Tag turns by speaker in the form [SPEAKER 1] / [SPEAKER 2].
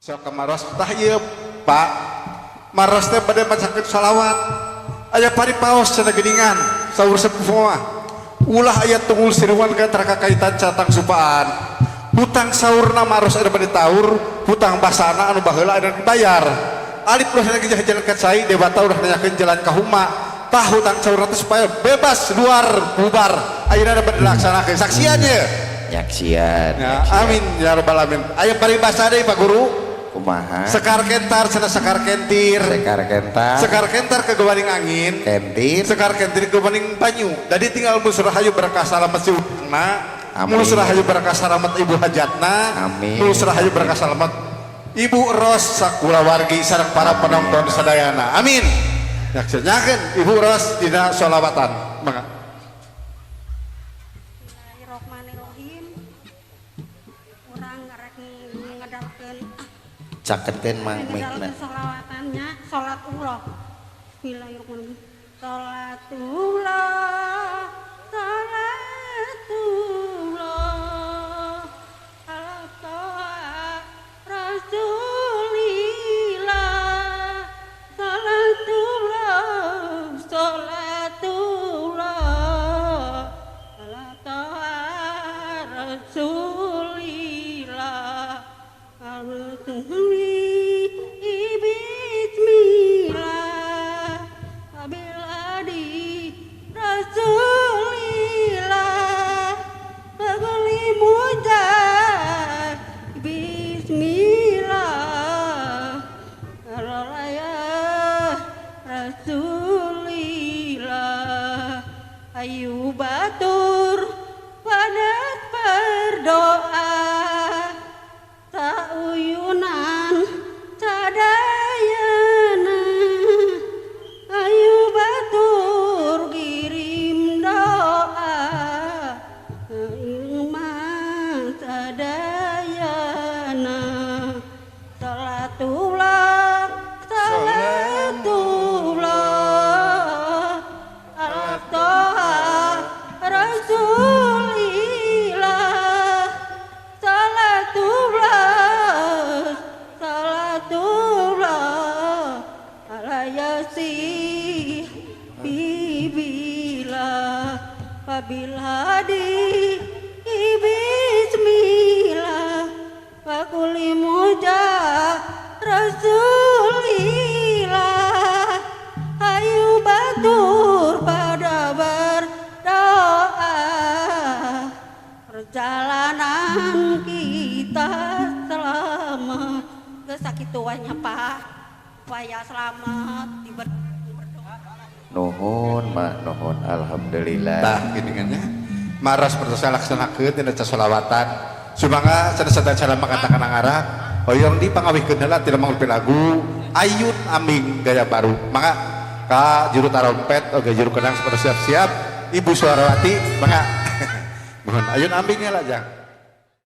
[SPEAKER 1] Sok ka Maros tah ieu Pak. Maros teh bade macakeun salawat. Aya paripaos cenah geuningan saur sepuh mah. Ulah aya tunggul siruan ka kaitan catang supaan. Hutang saurna Maros ada bade taur, hutang basana anu baheula ada dibayar. Alip ulah lagi jalan ka cai dewata ulah nanyakeun jalan ka huma. Tah hutang saurna teh supaya bebas luar bubar. Ayeuna ada bade dilaksanakeun saksian ye.
[SPEAKER 2] Nyaksian.
[SPEAKER 1] Ya, amin ya rabbal alamin. Aya paribasa deui Pak Guru.
[SPEAKER 2] Kumaha?
[SPEAKER 1] Sekar kentar cenah sekar kentir.
[SPEAKER 2] Sekar kentar.
[SPEAKER 1] Sekar kentar kegewaning angin.
[SPEAKER 2] Kentir.
[SPEAKER 1] Sekar kentir kegewaning banyu. Jadi tinggal mulus rahayu berkah salamet si utangna.
[SPEAKER 2] Amin.
[SPEAKER 1] Mulus rahayu berkah salamet ibu hajatna.
[SPEAKER 2] Amin.
[SPEAKER 1] Mulus rahayu berkah salamet Ibu Ros sakulawargi sareng para penonton sadayana. Amin. Nyaksian Ibu Ros dina sholawatan. Mangga.
[SPEAKER 3] Bismillahirrahmanirrahim. Urang ngarek ngedalkeun
[SPEAKER 2] Caketin mang mikna.
[SPEAKER 3] ngedalkeun sholawatannya sholatullah. Bismillahirrahmanirrahim. Sholatullah, sholatullah ala toha Rasulillah. Sholatullah, sholatullah ala toha Rasulillah. Bismillah Wabiladi Rasulillah Baguli muda Bismillah Arolaya Rasulillah. Ayu batur pada berdoa sauyunan sadayana. Ayu batur kirim doa ilman sadayana. Salatullah, salatullah ala toha Rasulillah. Salatullah, salatullah ala yasin bibila wabilhadi bismillah wakuli muja Rasulillah. Ayu batur pada berdoa perjalanan kita selamat. Kesakituannya Pak supaya selamat di berdoa.
[SPEAKER 2] Nuhun mak nuhun alhamdulillah.
[SPEAKER 1] Tah geuningannya. Maros pertosa laksanakeun dina sholawatan. Sumangga sadaya cara makatakan angara hoyong dipangawihkeun heula tina mangrupi lagu Ayun Aming gaya baru. Mangga ka juru tarompet oge juru kendang pada siap-siap. Ibu Suarawati mangga. Mohon Ayun Aming heula jang.